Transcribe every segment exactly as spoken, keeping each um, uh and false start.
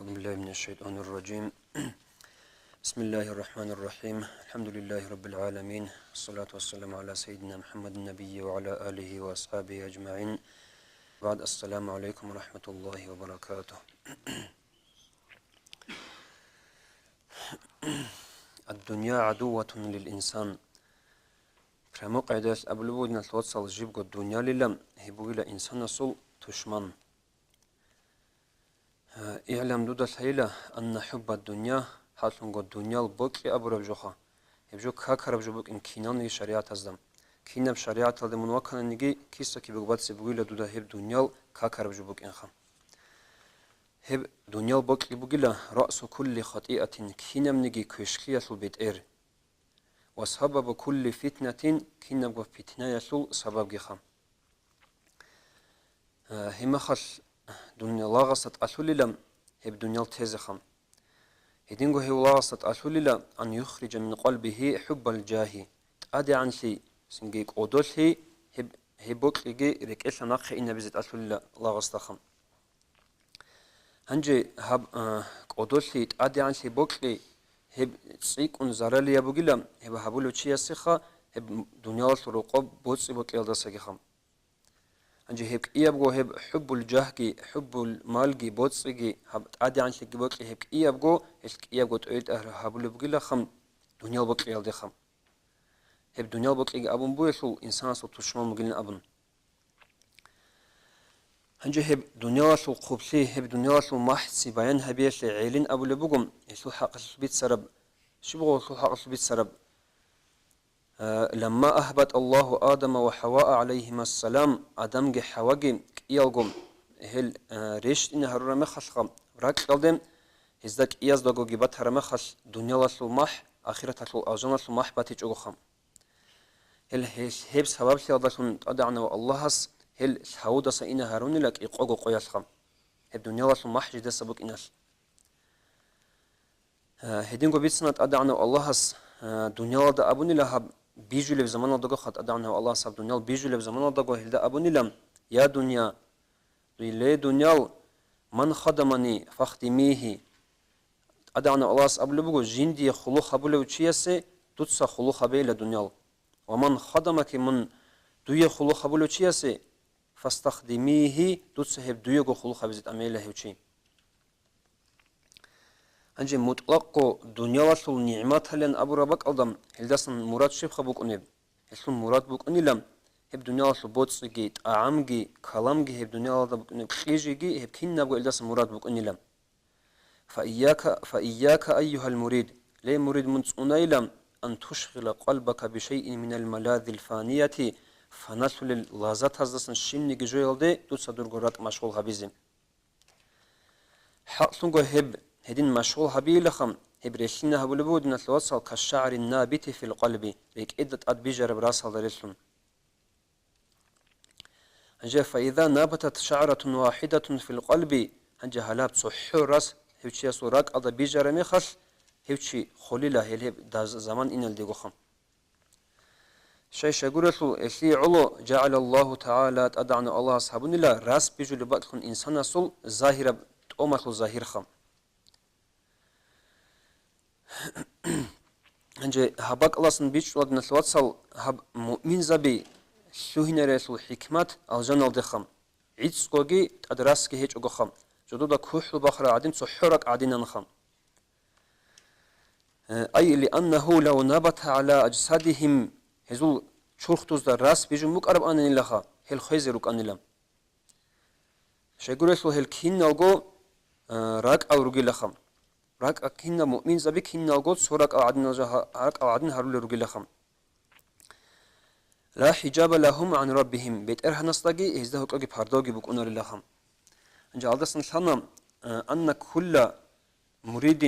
أعوذ بالله من الشيطان الرجيم. بسم الله الرحمن الرحيم. الحمد لله رب العالمين. الصلاة والسلام على سيدنا محمد النبي وعلى آله وأصحابه أجمعين. بعد، السلام عليكم ورحمة الله وبركاته. الدنيا عدوة للإنسان. Прямой къайдаялъ абулеб буго, диналъул вацал, жибго дуниялила, гьеб бугила инсанасул тушман. اعلم, дуда лъайила, أن حب الدنيا, гьалъунго дуниял бокьи абураб жоха, гьеб жо какараб жо букӀин киналниги шаригӀатазда. Кинаб шаригӀаталде мун вакананиги, киса-кибего баци бугила дуда гьеб дуниял какараб жо букӀинха. Гьеб дуниял бокьи бугила رأس كل خطيئة, кинабниги квешлъиялъул бетӀер. وسبب كل فتنة, кинабго питнаялъул сабабгиха. Э, гьеб мехалъ дуниял лагъасда тӀалъулила гьеб дуниял тезеха. Гьединго гьев лагъасда тӀалъулила أن يخرج من قلبه حب الجاه, тӀадегӀанлъи, цинги кӀодолъи гьеб, гьеб бокьиги рекӀелъа нахъе инабизе тӀалъулила лагъасдаха. Гьанже гьаб, а, кӀодолъи, тӀадегӀанлъи бокьи, гьеб цӀикӀкӀун заралияб бугила, гьеб гьабулев чиясеха, гьеб дуниялалъул рокъоб боцӀи бокьиялдасагиха. Гьанже гьеб кӀиябго, гьеб хӀуббул жагьги, хӀуббул малги, боцӀиги, гьаб тӀадегӀанлъиги бокьи, гьеб кӀиябго, гьелъ кӀиябго тӀойтӀа гьабулеб бугилаха дуниял бокьиялдеха. Гьеб дуниял бокьиги абун бугелъул, инсанасул тушман бугилин абун. Гьанже гьеб дуниялалъул хъублъи, гьеб дуниялалъул махӀцӀи баян гьабиялъе гӀелин абулеб буго, гьелъул хӀакъалъулъ бицараб, щиб буго гьелъул хӀакъалъулъ бицараб? Э, لما أهبط الله آدم وحواء عليهما السلام, Адамги ХӀаваги кӀиялго гьел, э, рещтӀине гьарураб мехалъха ракьалде, гьезда кӀияздагоги батараб мехалъ, дуниялалъул махӀ, ахираталъул алжаналъул махӀ батичӀогоха. Гьел, гьел, гьеб сабаблъиялдалъун ТӀадегӀанав Аллагьас гьел лъавудаса ина гьарунила кӀикъого къоялъха, гьеб дуниялалъул махӀ жидаса букӀиналъ. Э, гьединго бицана ТӀадегӀанав Аллагьас, э, дуниялалда абунила гьаб бижулеб заманалдаго, ха, ТӀадегӀанав Аллагьас гьаб дуниял бижулеб заманалдаго гьелда абунила: «Я дунья, ле дуниял, ман хадамани, фахдимихи». ТӀадегӀанав Аллагьас абулеб буго: «Жиндие хъулухъ гьабулев чиясе дуца хъулухъ гьабейила дуниял. Ва ман хадамаки, мун дуе хъулухъ гьабулев чиясе, фастахдимихи, дуца гьеб дуего хъулухъ гьабизе тӀамейила гьев чи». Гьанже мутӀлакъго дуниялалъул нигӀматалин абураб бакӀалда, гьелдасан мурад щибха букӀунеб? Гьелъул мурад букӀунила гьеб дуниялалъул боцӀиги, тӀагӀамги, каламги, гьеб дуниялалда букӀунеб кьижиги, гьеб кинабго гьелдасан мурад букӀунила. فإياك، فإياك أيها المريد, ле мурид, мун цӀунайила, أن تشغل قلبك بشيء من الملاذ الفانية, фаналъулел лаззатаздасан щибниги жоялде дуца дурго ракӀ машгъул гьабизе. ХӀакълъунго гьеб гьедин машгъул гьабиилаха, гьеб релълъина гьабулеб буго, диналъул вацал, كالشعر النابت في القلب, рекӀеда тӀад бижараб расалда релълъун. Гьанже فإذا نبتت شعرة واحدة في القلب, гьанже гьалаб цохӀо рас гьев чиясул ракӀалда бижараб мехалъ, гьев чи холила гьел гьеб даз-, заман иналдегоха. Щай-щайгурелъул гьелъие гӀоло جعل الله تعالى, ТӀадегӀанав Аллагьас гьабунила рас бижулеб бакӀлъун инсанасул загьираб тӀомалъул загьирха. Гьанже гьаб бакӀаласан бичӀчӀула, диналъул вацал, гьаб муъминзаби лъугьинариялъул хӀикмат алжаналдеха, гӀицӀгоги тӀад расги гьечӀогоха, жодода кухӀлъу бахарал гӀадин цохӀо ракӀ гӀадинанха. Э, أي لأنه لو نبت على أجسادهم, гьезул чурхдузда рас бижун букӀарабананилаха, гьел хвезе рукӀанила. Щайгурелъул гьел киналго, э, ракӀал ругилаха. РакӀа кинаб, муъминзаби киналго цо ракӀал гӀадинал жа-, ракӀал гӀадин гьарулел ругилаха. لا حجاب لهم عن ربهم, БетӀергьанасдаги гьезда гьоркьоги пардавги букӀунарилаха. Гьанже гьалдасан лъана, э, أن كل مريد,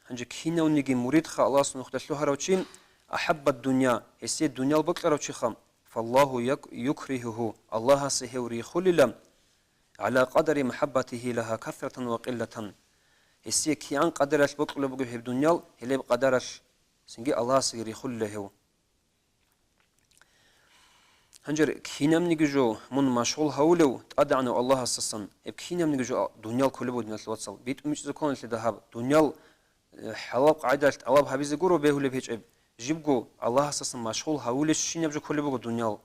гьанже кинавниги муридха, Аллагьас нухда лъугьарав чи, أحب الدنيا, гьесие дуниял бокьарав чиха, فالله يك-، يكرهه, Аллагьасе гьев рихулила, على قدر محبته لها كثرة وقلة. Гьесие кигӀан къадаралъ бокьулеб буго гьеб дуниял, гьелеб къадаралъ цинги Аллагьасеги рихулила гьев. Гьанже кинабниги жо мун машгъул гьавулев ТӀадегӀанав Аллагьасдасан, гьеб кинабниги жо дуниял кколеб буго, диналъул вацал. БитӀун бичӀчӀизе ккола нилъеда гьаб. Дуниял, э, хӀалал къагӀидаялъ тӀалаб гьабизе гуро бегьулеб гьечӀеб. Жибго Аллагьасдасан машгъул гьавулебщинаб жо кколеб буго дуниял.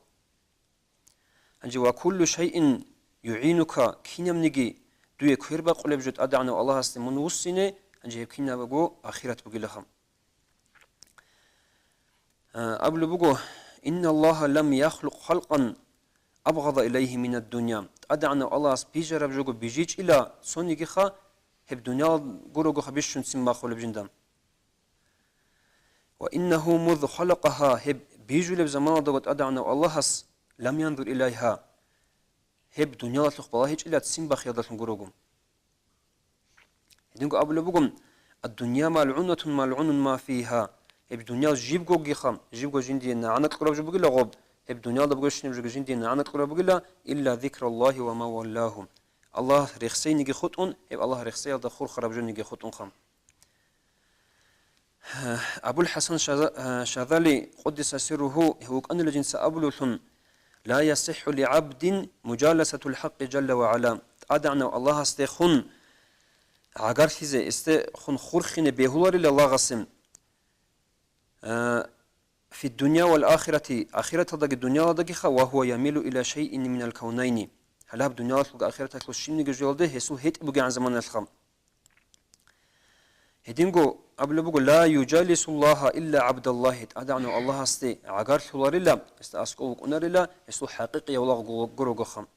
Гьанже, «Ва куллу шайин югӀинука», кинабниги дуе квербакъулеб жо ТӀадегӀанав Аллагьасде мун вуссине, гьанже гьеб кинабго ахират бугилаха. А, абулеб буго: «Инналлагьа лам яхлукъ халкъан абгъада илайгьи минад дунья». ТӀадегӀанав Аллагьас бижараб жого бижичӀила цонигиха, гьеб дуниял гурогоха бищун ццин бахулеб жинда. «Ва иннагьу муз халакъагьа», гьеб бижулеб заманалдаго ТӀадегӀанав Аллагьас, «лам янзур илайгьа», гьеб дуниялалъухъ балагьичӀила ццин бахиялдалъун гурого. Гьединго абулеб буго: «Ад-дунья малгӀунатун малгӀунун ма фигьа». Гьеб дуниял жибгогиха, жибго жиндие нагӀана кьураб жо бугила гъоб, гьеб дуниялда бугебщинаб жоги жиндие нагӀана кьураб бугила, «илла зикраллагьи ва ма валлагьу». Аллагь рехсейниги хутӀун, гьеб Аллагь рехсеялда хурхараб жониги хутӀунха. Абул ХӀасан Шаза-, Шазали, къуддиса сирругьу, гьев вукӀанила жинца абулевлъун: «Ла ясихӀу ли гӀабдин мужаласатул хӀакъи жалла ва гӀала». ТӀадегӀанав Аллагьасдехун гӀагарлъизе, гьесдехун хурхине бегьуларила лагъасе. А, фид дунья вал ахирати, ахираталдаги дуниялалдагиха, ва гьува ямилу иля шайин минал кавнайни. Гьалаб дуниялалъулги ахираталъул щибниги жоялде гьесул гьетӀи бугегӀан заманаялъха. Гьединго абулеб буго: «Ла южалисуллагьа илла гӀабдаллагьи», ТӀадегӀанав Аллагьасде гӀагарлъуларила, гьесда аскӀов вукӀунарила, гьесул хӀакъикъияв лагъ гу-, гурогоха.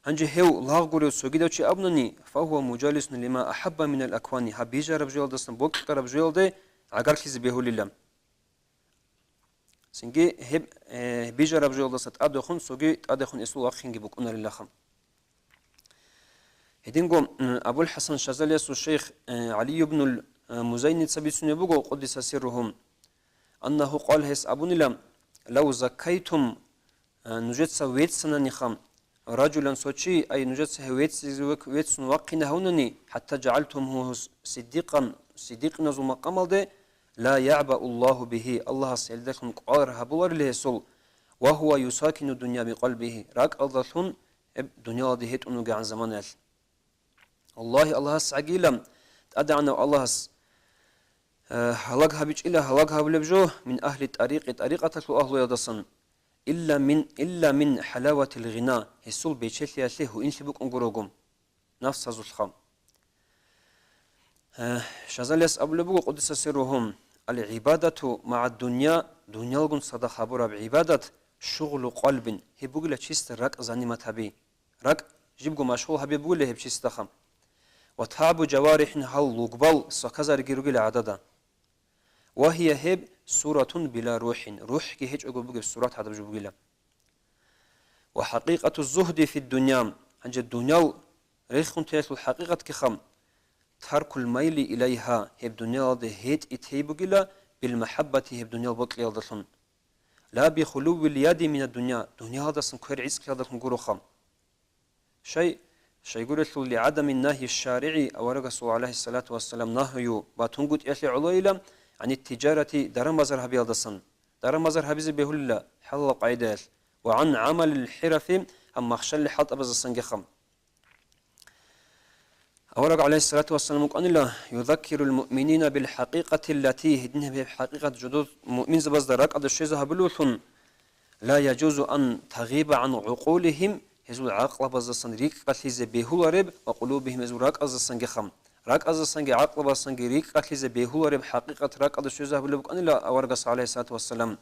Гьанже гьев лагъ гурев цогидав чи абунани, «фагьува мужалисун лима ахӀабба минал аквани», гьаб бижараб жоялдасан бокьараб жоялде гӀагарлъизе бегьулила. Цинги гьеб, э, бижараб жоялдаса тӀадехун цоги тӀадехун гьесул вахъинги букӀунарилаха. Гьединго, м, Абул ХӀасан Шазалиясул шейх, э, ГӀали ибнул, э, Музайница бицунеб буго, къуддиса сирругьу, аннагьу къала, гьес абунила: «Лав заккайтум», э, нужеца веццананиха, «Раджулан», цо чи, ай, нужеца гьев веццизе век-, веццун вахъине гьавунани, «хӀатта жагӀалтумгьу сиддикъан», сиддикъиназул макъамалде, «ла ягӀбауллагьу бигьи», Аллагьас гьелдалъун кӀвар гьабуларила гьесул, «ва гьува юсакину дунья бикъалбигьи», ракӀалдалъун гьеб дуниялалде гьетӀун вугегӀан заманаялъ. Валлагьи, Аллагьас гӀагила, ТӀадегӀанав Аллагьас, э, гьалаг гьабичӀила гьалаг гьабулеб жо мин агьли тӀарикъи, тӀарикъаталъул агьлуялдасан, илла мин, илла мин хӀалаватил гъина, гьесул бечелъиялъе гьуинлъи букӀун гурого. Нафсазулха. Э, Шазалияс абулеб буго, къуддиса сирругьу: «Ал-гӀибадату магӀад-дунья», дуниялгун цадахъ гьабураб гӀибадат, «шугълу къалбин», гьеб бугила чисда ракӀ занимат гьаби. РакӀ жибго машгъул гьаби бугила гьеб чисдахъа. «Ва тагӀбу жаварихӀин», гьал лугбал сваказариги ругила гӀадада. «Ва гьия», гьеб, «суратун била рухӀин», рухӀги гьечӀого бугеб сурат гӀадаб жо бугила. «Ва хӀакъикъату зугьди фид дунья», гьанже дуниял рехун теялъул хӀакъикъатгиха, «таркул майли илайгьа», гьеб дуниялалде гьетӀи тей бугила, «бил махӀаббати», гьеб дуниял бокьиялдалъун. «Ла би хулувил яди мина дунья», дуниялдасан квер гӀицӀкӀиялдалъун гуроха. Шай, шайгурелъул, «ли гӀадами нагьи шаригӀи», аварагасул, гӀалайгьиссалату вассалам, нагью батунгутӀиялъе гӀолойила, «гӀани тиджарати», даран-базар гьабиялдасан, даран-базар гьабизе бегьулила хӀалалаб къагӀидаялъ, «ва гӀан гӀамалил хӀирафи», гьаб махщалил хӀалтӀабаздасангиха. Авараг, гӀалайгьиссалату вассалам, вукӀанила: «Юзаккирул муъминина бил хӀакъикъати ллати», гьедин гьеб хӀакъикъат жодор муъминзабазда ракӀалде щвезе гьабулевлъун, «ла яжузу ан тагъиба гӀан гӀукъулихим», гьезул гӀакълабаздасан рикӀкӀалъизе бегьулареб, «ва къулубихим», гьезул ракӀаздасангиха. РакӀаздасанги гӀакълабаздасанги рикӀкӀалъизе бегьулареб хӀакъикъат ракӀалде щвезе гьабулеб букӀанила аварагас, гӀалайгьиссалату вассалам.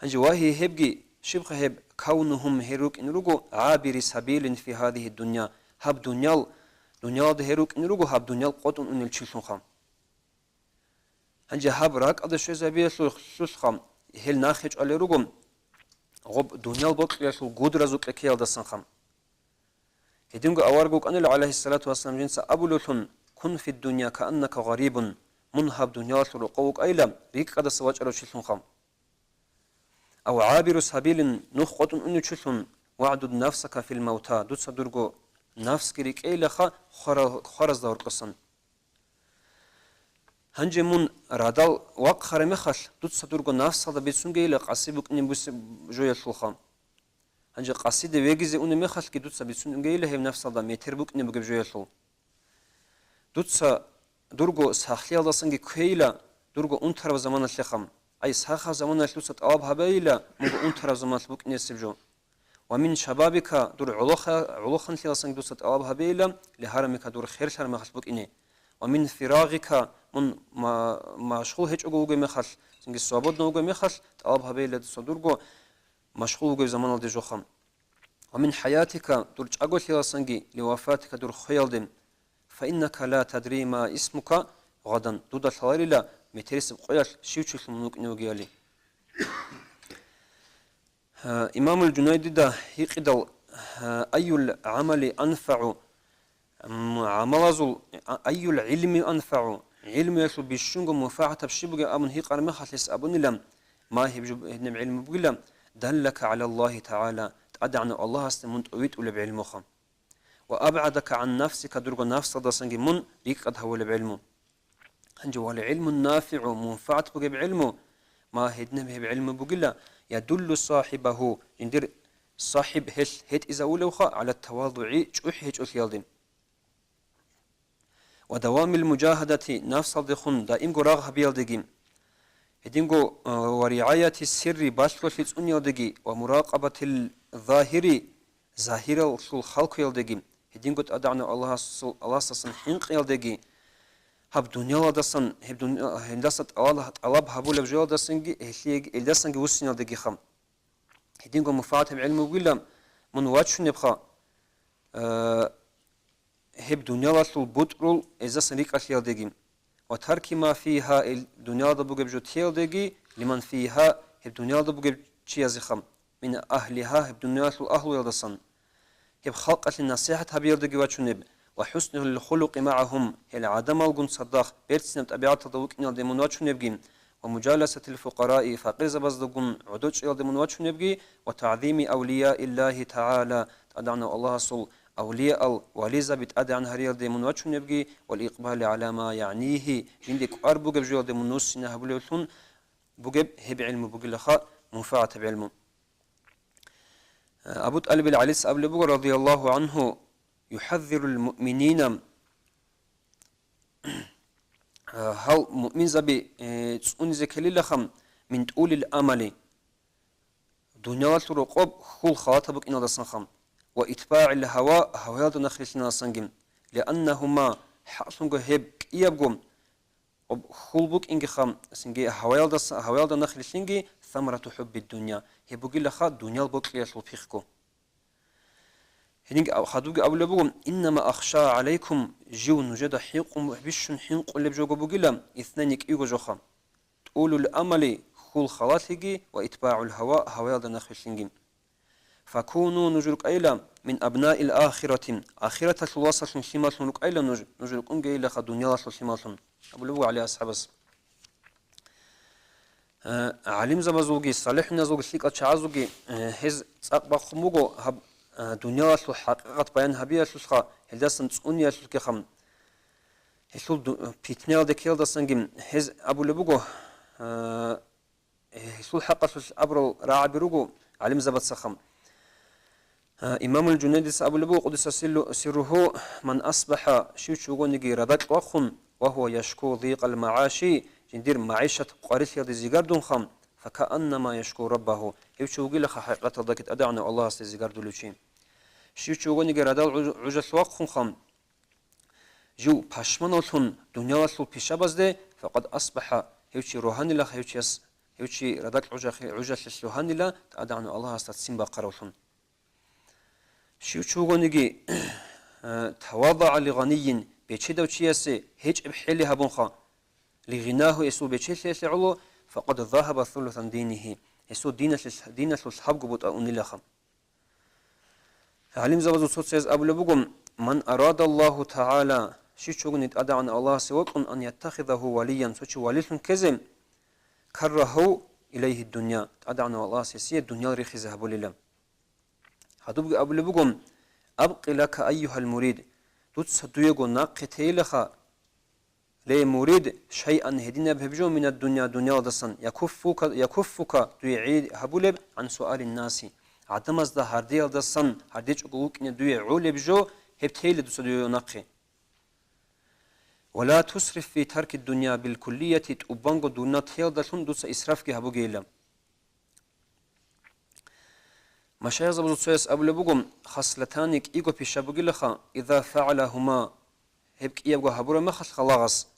Гьанже, «ва гьия», гьебги, щибха гьеб, «кавнухум», гьел рукӀин руго, «гӀабири сабилин фи гьадигьи дунья», гьаб дуниял, дуниялалда гьел рукӀин руго гьаб дуниял къотӀун унел чилъунха. Гьанже гьаб ракӀалде щвезабиялъулъха гьел нахъе чӀвалел руго гъоб дуниял бокьиялъул гудразукьа ккеялдасанха. Гьединго авараг вукӀанила, гӀалайгьиссалату вассалам, жинца абулевлъун: «Кун фид дунья кааннака гъарибун», мун гьаб дуниялалъул рокъов вукӀайила, рикӀкӀадаса вачӀарав чилъунха. «Ав гӀабиру сабилин», нух къотӀун унев чилъун, «вагӀдуд нафсака фил мавта», дуца дурго нафсги рикӀкӀейилаха хвара-, хваразда гьоркьосан. Гьанже мун радал вахъараб мехалъ, дуца дурго нафсалда бицунгейила къаси букӀине бусе-, жоялъулха. Гьанже къасиде вегизе унеб мехалъги дуца бицунгейила гьеб нафсалда метер букӀине бугеб жоялъул. Дуца дурго сахлъиялдасанги кквейила, дурго унтараб заманалъехъа. Ай, сахаб заманалъ дуца тӀалаб гьабейила, мунго унтараб заманалъ букӀинесеб жо. Ва мин шабабика, дур гӀолохъа-, гӀолохъанлъиялдасанги дуца тӀалаб гьабейила, лигьарамика, дур херлъараб мехалъ букӀине. Ва мин фирагъика, мун ма-, машгъул гьечӀого вугеб мехалъ, цинги свободно вугеб мехалъ, тӀалаб гьабейила дуца дурго машгъул вугеб заманалде жоха. Ва мин хӀаятика, дур чӀаголъиялдасанги, ливафатика, дур хвеялде. Фаиннака ла тадри ма исмука гъадан, дуда лъаларила метерисеб къоялъ щив чилъун мун вукӀине вугевали. Гьа, Имамул Жунайдида гьикъидал, гьа, айюл гӀамали анфагӀу, м, гӀамалазул, а, айюл гӀилми анфагӀу, гӀилмуялъул бищунго мунфагӀатаб щиб бугеб абун гьикъараб мехалъ гьес абунила, ма гьеб жуб-, гьединаб гӀилму бугила, даллака гӀала Аллагьи тагӀала, ТӀадегӀанав Аллагьасде мун тӀовитӀулеб гӀилмуха. Ва абгӀадака гӀан нафсика, дурго нафсалдасанги мун рикӀкӀад гьавулеб гӀилму. Гьанже вал гӀилмун нафигӀу, мунфагӀат бугеб гӀилму, ма гьединаб гьеб гӀилму бугила, ядуллу сахибагьу, жиндир сахиб гьелъ гьетӀизавулевха, гӀала тавадугӀи, чӀухӀи гьечӀолъиялде. Ва давамил мужагьадати, нафсалдехун даимго рагъ гьабиялдеги, гьединго, а, ва ригӀаяти сирри, балъголъи цӀуниялдеги, ва муракъабатил загьири, загьиралъул халкуялдеги, гьединго ТӀадегӀанав Аллагьасул, Аллагьасдасан хӀинкъиялдеги, гьаб дуниялалдасан, гьеб дуни-, гьелдаса тӀалал-, тӀалаб гьабулеб жоялдасанги, гьелъие-, гьелдасанги вуссиналдегиха. Гьединго мунфагӀатаб гӀилму бугила мун вачунебха, э, гьеб дуниялалъул бутӀрул гьездасан рикӀкӀалъиялдеги, ва тарки ма фигьа, ил дуниялда бугеб жо тиялдеги, лиман фигьа, гьеб дуниялда бугеб чиязе хам, мин агьлигьа, гьеб дуниялалъул агьлуялдасан, гьеб халкъалъе насихӀат гьабиялдеги вачунеб, ва хӀуснил хулукъи магӀагьум, гьел гӀадамалгун цадахъ берцинаб тӀабигӀаталда вукӀиналде мун вачунебги, ва мужаласатил фукъараи, факъирзабаздагун гӀодочӀиялде мун вачунебги, ва тагӀзими авлияиллагьи тагӀала, ТӀадегӀанав Аллагьасул авлиял, вализаби тӀадегӀан гьариялде мун вачунебги, вал икъбали гӀала ма ягӀнигьи, жинде кӀвар бугеб жоялде мун вуссине гьабулевлъун бугеб гьеб гӀилму бугилаха, мунфагӀатаб гӀилму. Абу ТӀалибил ГӀалис абулеб буго, радияллагьу гӀангьу, юхӀаззирул муъминина, гьал муъминзаби, э, цӀунизе ккелилаха, мин тӀулил амали, дуниялалъул рокъоб хьул халатаб букӀиналдасанха, ва итбагӀил гьава, гьаваялда нахъ рилълъиналдасанги, лианнагьума, хӀакълъунго гьеб кӀиябго, хьул букӀингиха, цинги гьаваялдаса-, гьаваялда нахъ рилълъинги, самарату хӀуббид дунъя, гьеб бугилаха дуниял бокьиялъул пихъго. Гьединги аб-, хадубги абулеб буго, иннама ахша гӀалайкум, жив нужеда хӀинкъун, бищун хӀинкъулеб жого бугила, иснайни, кӀиго жоха, тӀулул амали, хьул халалъиги, ва итбагӀул гьава, гьаваялда нахъ рилълъинги. Факуну, нуж рукӀайила, мин абнаил ахирати, ахираталъул васалъун лъималлъун рукӀайила нуж, нуж рукӀунгейилаха дуниялалъул лъималлъун, абулеб буго ГӀали асхӀабас. Э, гӀалимзабазулги, салихӀуназулги, лъикӀал чагӀазулги, э, гьез цӀакъ бахъун буго гьаб, э, дуниялалъул хӀакъикъат баян гьабиялъулха, гьелдасан цӀуниялъулъгиха. Гьелъул ду-, питниялде ккеялдасанги гьез абулеб буго, э, гьелъул хӀакъалъулъ абурал рагӀаби руго гӀалимзабацаха. А, Имамул Жунайдис абулеб буго, къудиса силлу-, сирругьу, ман асбахӀа, щив чи вугониги радакь вахъун, ва гьува яшку дикъал магӀаши, жиндир магӀишат къварилъиялде зигардунха, факааннама яшку раббагьу, гьев чи вугилаха хӀакъикъаталдаги ТӀадегӀанав Аллагьасде зигардулев чи. Щив чи вугониги радал гӀуж-, гӀужалъ вахъунха, жив пашманавлъун дуниялалъул пишабазде, факъад асбахӀа, гьев чи рогьанилаха, гьев чияс, гьев чи радакь гӀужахъе-, гӀужалъе лъугьанила ТӀадегӀанав Аллагьасда ццин бахъаравлъун. Щив чи вугониги, э, тавадаъа ли гъанийин, бечедав чиясе гьечӀеб хӀели гьабунха, ли гъинагьу, гьесул бечелъиялъе гӀоло, факъад загьаба сулусан динигьи, гьесул диналъе-, диналъул лъабго бутӀа унилаха. ГӀалимзабазул цо-цояз абулеб буго, ман арада Аллагьу тагӀала, щив чи вугони ТӀадегӀан Аллагьасе вокьун, ан яттахидагьу валиян, цо чи валилъун ккезе, каррагьу илайгьи дунъя, ТӀадегӀанав Аллагьас гьесие дуниял рихизе гьабулила. Гьадубги абулеб буго, абкъи лака айюгьал мурид, дуца дуего нахъе тейилаха, Ле мурид, шайъан гьединаб гьеб жо минад дунья, дуньялдасан, якуффука, якуффука, дуе гӀи гьабулеб, гӀан суалин наси, гӀадамазда гьардеялдасан, гьардечӀого вукӀине дуе гӀолеб жо, гьеб тейила дуца дуе нахъе. Ва ла тусриф фи тарки дунья билкуллияти, тӀубанго дунья теялдалъун дуца исрафги гьабугейилан. Машаихзабазул цояс абулеб буго, хаслатани, кӀиго пиша бугилаха, иза фагӀалагьума, гьеб кӀиябго гьабураб мехалъ лагъас,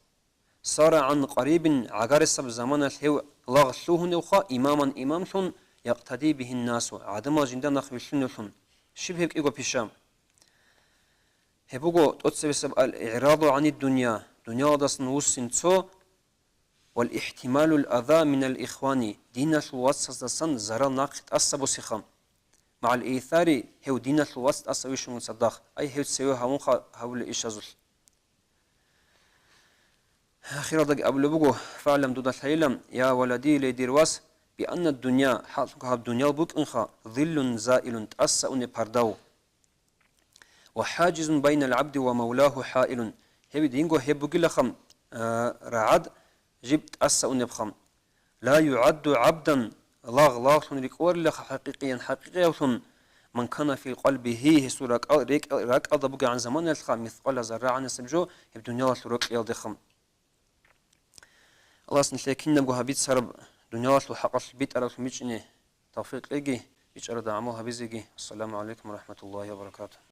сара гӀан къарибин, гӀагарисаб заманалъ гьев лагъ лъугьуневха, имаман, имамлъун, якътади бигьин насу, гӀадамал жинда нахъ вилълъуневлъун. Щиб гьеб кӀиго пиша? Гьеб буго тӀоцебесеб ал-игӀраду гӀанид дунья, дуньялдасан вуссин цо, вал ихтималул аза минал ихвани, диналъул вацаздасан зарал нахъе тӀаса босиха. МагӀал исари, гьев диналъул вац тӀаса вищун цадахъ, ай гьев цеве гьавунха гьавулел ишазулъ. Ахиралдаги абулеб буго, фагӀлам, дуда лъайилан, я валади, ле дир вас, бианна дунья, хӀакълъун гьаб дуньял букӀинха, зиллун заилун, тӀаса унеб пардав. Ва хӀажизун байнал гӀабди ва мавлагьу хӀаилун. Гьеб динго гьеб бугилаха, а, рагӀад жиб тӀаса унебха. Ла югӀадду гӀабдан, лагъ лагълъун рикӀкӀуарилаха хӀакъикъиян хӀакъикъиявлъун, ман кана фи къалбигьи, гьесул ракӀал-, рекӀал-, ракӀалда бугегӀан заманаялъха мискъала зарра гӀанасеб жо гьеб дуньялалъул рокьиялдеха. Аллагьас нилъее кинабго гьабицараб дуньялалъул хӀакъалъулъ битӀаралъун бичӀчӀине тавфикъ кьеги, бичӀчӀарада гӀамал гьабизеги. Ассаламу гӀалайкум ва рахӀматуллагьи ва баракатугь.